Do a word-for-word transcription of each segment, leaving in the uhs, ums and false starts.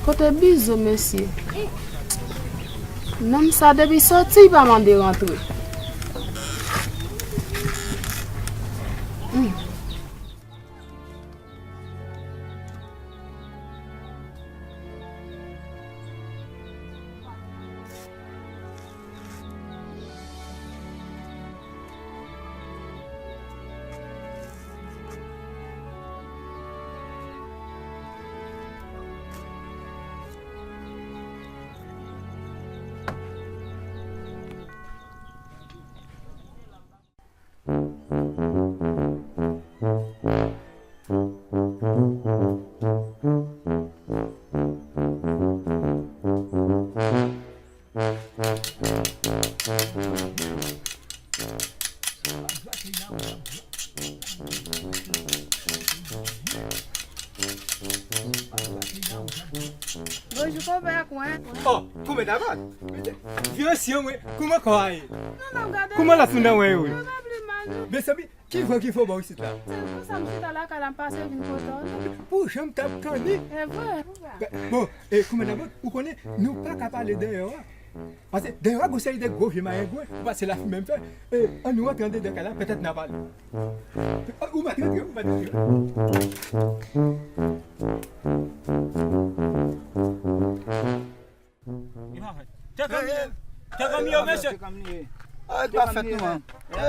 Kote Bizo, mesye? Nonm sa depi soti, li pa mande rantre. Hmm. Bonjou, konpè, kouman? Oh, kouman, dakò? Vye ansyen, wi. Kouman kò a ye? Kouman lòt moun nan wè yo, wi? Mezanmi, ki van ki fè w bò isit la? Pou sa, m chita lakay la, m pase vin kote w. Pou jan m t ap kanni. E vre. Bon, e, kouman, dakò? Ou konnen, nou pa ka pale dèyè a. Paske dèyè a gon seri de gwo vye mayengwen, ou pa se lafimen m fè. E, ann nou rantre anndan kay la, petèt n a pale. Ou mèt rantre, ou mèt rantre. Te kanm ye, te kanm ye, mesye. Arèt pa fèt nou an. Tèt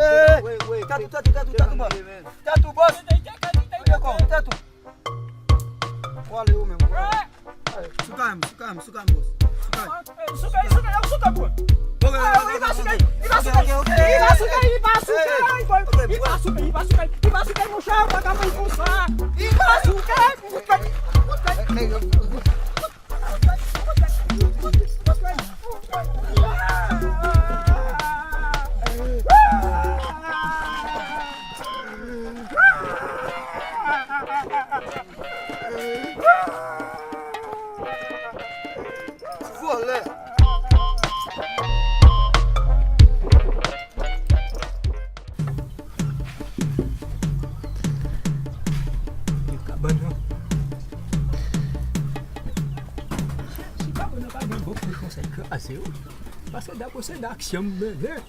ou, tèt ou, tèt ou, tèt ou, bòs. Tèt ou, bòs. Tèt ou. Ou ale ou menm. Souka m, souka m, souka m, bòs. Souka m. Souka, souka, souka, bro. Ok, ok, ok, ok, ok. Li pa souke, li pa souke, li pa souke, li pa souke, li pa souke, monchè, ou pa ka fè l konsa. Li pa souke. Vòlè. Kabann nan. Si kabann nan pa gen bon, pou konsèy kraze, wi. Paske dapre se nan aksyon m mennen.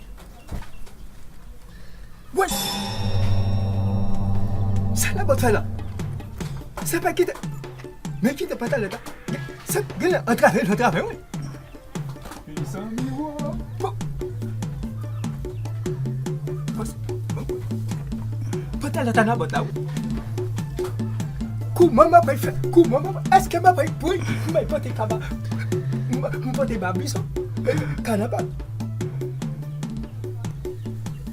Woy! Sa la bòt fè la. Sa pa kite. Men kite pantalèt la. Sa genlè antrave l antrave, wi. Mezanmi, wo. Bon. Bon. Pantalèt la nan bòt la, wi. Kouman m ap fè? Kouman m ap, èske m ap pran m pote kaba, m pote babison, kanaba?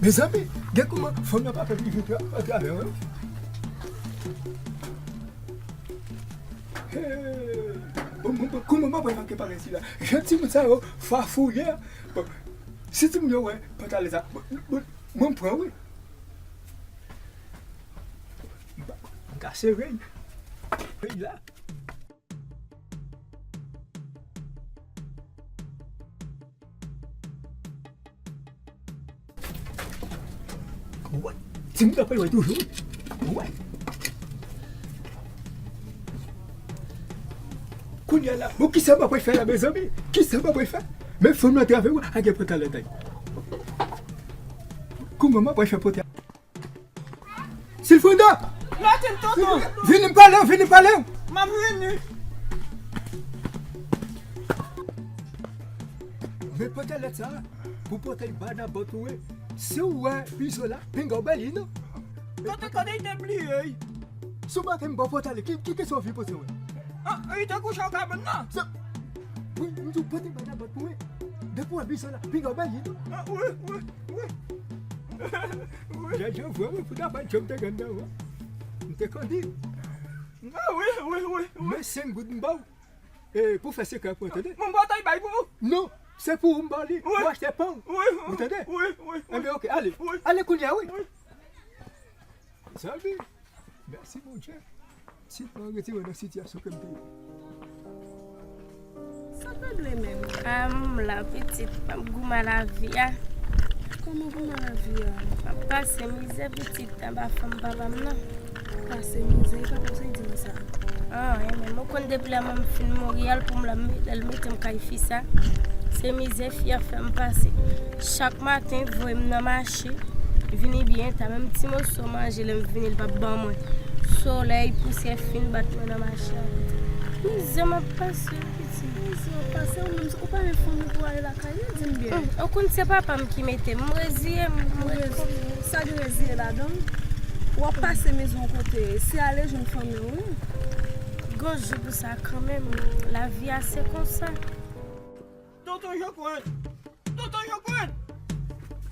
Mezanmi, gen kouman fanm nan pa fè vin antrave, wi. Hey! Bon, bon, bon, kouman mwen pral make parèy sila? Jan timoun sa yo fafouye. Bon, si timoun yo wè pantalèt sa, bon, bon, mwen pran, wi. M ka sere l. Wi, la. Wè. Timoun ap wè toujou. Wè. Kounye a la, bon, kisa m ap fè la, mezanmi? Kisa m ap fè? Men fanm nan antrave, wè, a gen pantalèt la. Kouman m ap fè pote? Silfrida! Maten, tonton! Vini m pale w, vini m pale w! M ap vini. Men pantalèt sa, pou pote l ba nan bòt ou, wi. Si w wè Bizo la, pinga w ba li, non? Tonton, kote l te bliye? Si w maten m ba w pantalèt, ki, ki kesyon w vin poze, wi? Ah, li te kouche nan kabann nan. Wi, m di w pote ba nan bòt pou, wi. Depi w wè Bizo la, pinga w ba li, non? Ah, wi, wi, wi. Wi. Djadjan vre, wi, pou ta pa djòb te gandan, wi. M te kondi. Ah, wi, wi, wi, wi. Men senk goud m ba w. E, pou fè sekrè pou, tande? Mwen ba w tay bay pou ou. Non, se pou ou m ba w li. Wi. Pou achte pan. Wi, wi. Ou tande? Wi, wi, wi. Enben, oke, ale. Wi. Ale kounye a, wi. Wi. Zanmi, mèsi Bondye. Si pa retire nan sitiyasyon ke m te ye. Sa k regle menm? Ah, m la pitit, m ap goumen lavi a. Kòman goumen lavi a? M ap pase mizè pitit anba fanm papa m nan. Pase mizè, e pa konsa di m sa. Ah, e menm, ou konn depi lè manman m fin mouri, al pou m la, lè l mete m kay fi sa. Se mizè fi a fè m pase. Chak maten, voye m nan mache, vini byen ta, menm ti moso manje lè m vini, l p ap ban mwen. Solèy, pousyè fin bat mwen nan mache a. Mizè m ap pase, piti. Mizè w ap pase, ou menm, ou pa gen fanmi pou ale lakay ou, di m byen. Hum, ou konn se papa m ki mete m, m reziye m, m ret konsa. Sa gen reziye ladan l? W ap pase mizè yon kote, se ale jwenn fanmi w, wi. Gon jou pou sa kanmenm, lavi a se konsa. Tonton Jean Claude! Tonton Jean Claude!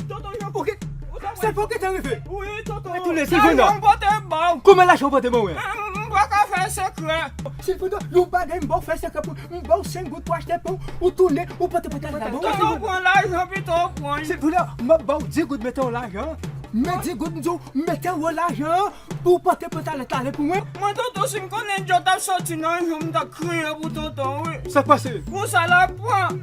Tonton Jean Claude! Ou ta Se pou ki te rive? Wi, tonton. Ou tounen, Silvenda. Lajan m pote ba w. Kòman lajan w pote ban mwen? M, m pa ka fè sekrè. Silvenda, yon bagay m ba w fè sekrè pou m ba w senk goud pou achte pen, ou tounen, ou pote pantalèt la ban mwen. Tonton, pran lajan pito, pran. Silvenda, m ap ba w dis goud, mete w lajan. Men dis goud, m di w, mete w lajan. Pou w pote pantalèt la ale pou mwen. Mwen, tonton, si m konnen Djo t ap soti nan yon, m t ap kriye pou tonton, wi. Sa k pase? Pou sa l ap pran.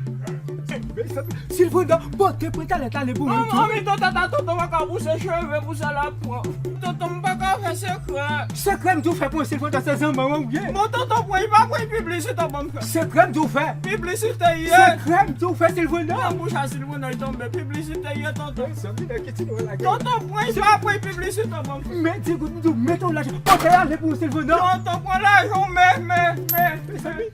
Silvenda, pote pantalèt la ale pou mwen tou. Anvi tonton, ta tonton pa ka bouse cheve pou sa l ap pran. Tonton, m pa ka fè sekrè. Sekrè m di w fè pou mwen, Silvenda, se zanmi mwen ou ye. Bon, tonton, pran, li pa pran piblisite ban m fè. Sekrè m di w fè. Piblisite ye. Sekrè m di w fè, Silvenda. Nan bouch a Silvenda, li tonbe. Piblisite ye, tonton. Zanmi nan ki ti nou la. Tonton, pran, li pa pran piblisite ban m fè. Men dis goud, m di w, mete w lajan. Pote ale pou Silvenda. Tonton, pran lajan w, men, men, men. Mezanmi,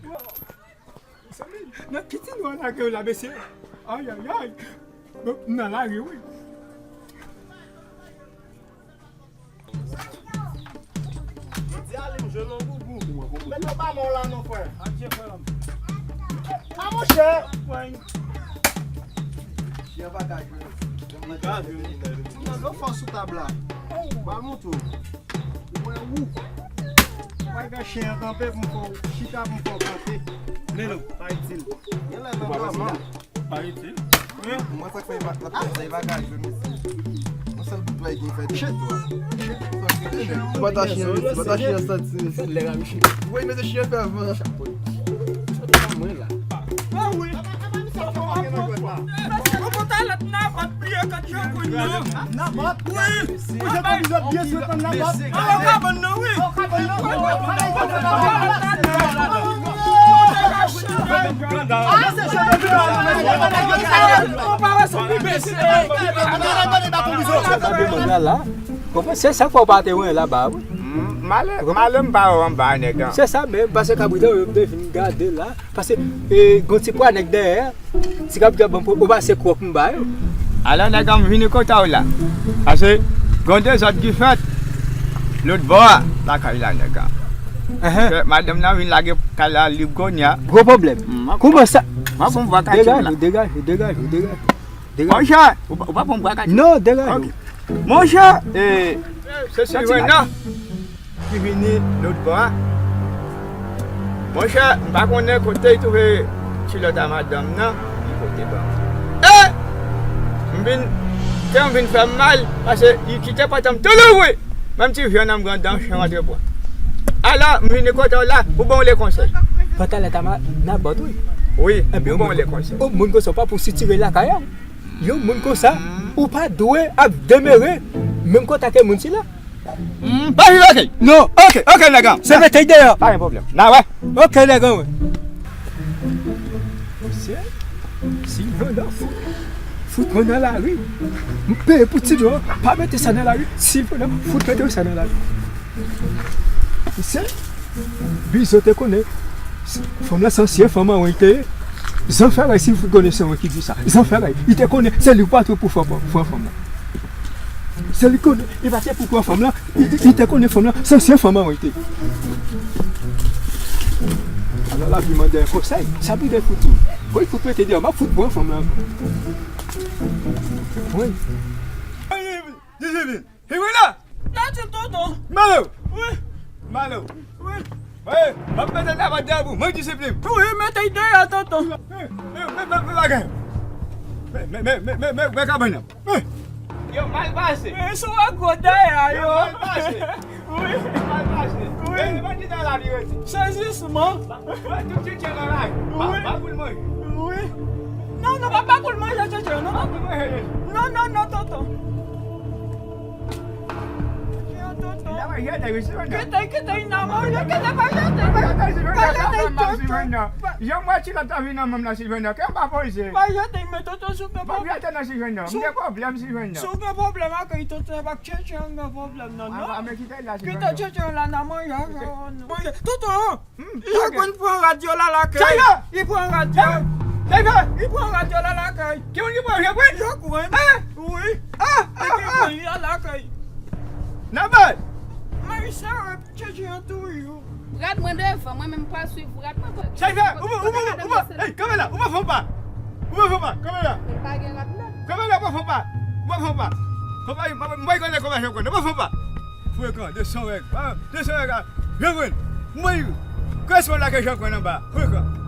mezanmi, nan ki ti nou lage yo la, mesye? Ay, ay, ay. Bon, m nan lari, wi. Jodi a, li m jwenn yon gougou. Mete w pa mò la non, frè. A, monchè. Chyen pa ka jwe. Nan gwo fò sou tab la. Ba m yon tou. Ou wè ou. Ou wè gen chyen an kanpe pou m fè w chita pou m fè w kanpe. Men non, pa itil. Gen lè nan dòmi. Pa itil. Mwen sa k fè l pa, l ap fè sa, li pa ka jwe, mesye. Yon sèl bout vay gen fè de twa. Ou pa ta chyen, ou pa ta chyen santi, mesye. Lè la, mesye. Ou wè, mesye, chyen fè avan. Mwen la. Ah wi. Ou konn talè nan vant piye kat Jean Claude nan. Nan vant? Wi. Ou Jean Claude byen sou nan vant? Nan kabann nan, wi. Se sa k fè w pa te wè laba, wi. Malè, malè m pa wè anba nèg an. Se sa menm, paske kabrit an yo te vin gade la. Paske, e, gon ti pwa nèg dèyè, ti kabrit an ban m, ou pa se kwòk m ba yo. Alò, nèg an, m vini kote w la. Paske, gon dezòd ki fèt lòt bò a, lakay la, nèg an. Fè madanm nan vin lage kay la lib kounye a. Gwo pwoblèm. Kòman sa? Degaje w, degaje w, degaje w, degaje w. Monchè, ou pa, ou pa pran m pou akadye? Non, degaje w. Monchè, e, se Silvenda ki vini lòt bò a. Monchè, m pa konnen kote l twouve kilòt a madanm nan, li pote ban mwen. E! M vin, kè m vin fè m mal, paske li kite pòt an m tou louvri. Menm ti vyann an m gen anndan, chen rantre pran. Alò, m vini kote w la pou ban w le konsèy. Pantalèt a ma-, nan bòt, wi. Wi, pou ban w le konsèy. Yon moun konsa, w pa pou sitire lakay an. Yon moun konsa, ou pa dwe ap demere menm kote ak moun sila. M pa viv, oke. Non. Oke, oke, nèg an. Se mete l deyò. Pa gen pwoblèm. N a wè. Oke, nèg an, wi. Mesye, si yo nan fout, fout mwen nan lari. M peye pou ti dlo an, pa mete sa nan lari. Si yo nan fout, mete sa nan lari. Mesye, Bizo te konnen fanm lan se ansyen fanm an mwen li te ye. Zanfèray, si w konnen se mwen ki di sa. Zanfèray, li te konnen se li patwon pou fanm, pou fanm lan. Se li konnen, li pa te pou pran fanm lan, li, li, li te konnen fanm lan se ansyen fanm an mwen li te ye. Alò lavi mande yon konsèy, sa pou de fout ou. Kon li fout mete deyò, m ap fout pran fanm lan ankò. Wi. Li vini. Li vini. Li vini la. Natil, tonton. Male w. Wi. Male w. Wi. Wi. M ap mete nan vant dèyè pou mwen disiplin. Wi, mete l deyò, tonton. Men, men, men, men bagay. Men, men, men kabann nan. Men. Yo mal pase. Men sou wè gwo dèyè a yo. Yo mal pase. Wi. Yo mal pase. Wi. Men, men ki nan la li rete. Sezisman. Mwen tout tchetche nan la. Wi. Pa, pa pou l manje. Wi. Non, non, pa, pa pou l manje tchetche, non. Pa pou l manje. Non, non, non, tonton. Yo, tonton. Kite, kite, nan manje, kite, pa jete, pa jete, tonton. Jan mwen ti la ta vin nan menm la, Silvana, kè m pa poze. Pa jete, men tonton, si w gen pwoblèm. Pa jete nan Silvana, m gen pwoblèm, Silvana. Si w gen pwoblèm ak tonton, e pa tchetche an gen pwoblèm, non, non. Kite tchetche an la, nan manje, manje. Tonton, Jacqueline pran rad yo la lakay. Chaya! Li pran rad yo. Chaya! Li pran rad yo la lakay. Ki moun ki pran Jacqueline? Jacqueline. Wi. Ah, ah, ah. Li pran li la lakay. Nabal! Maïsa, tchetche an tou yo. Rad mwen devan, mwen menm pa swiv rad mwen. Chaya! Ou pa, ou pa, ou pa, hey, kanpe la, ou pa fè pa. Ou pa fè pa, kanpe la. Mwen pa gen rad la. Kanpe la, ou pa fè pa. Ou pa fè pa. Ou pa, ou pa, ou pa, ou pa, ou pa, Frekan, de son règ. Ah, de son règ, ah. Jacqueline. Mwen, kè se la ke Jacqueline anba. Frekan.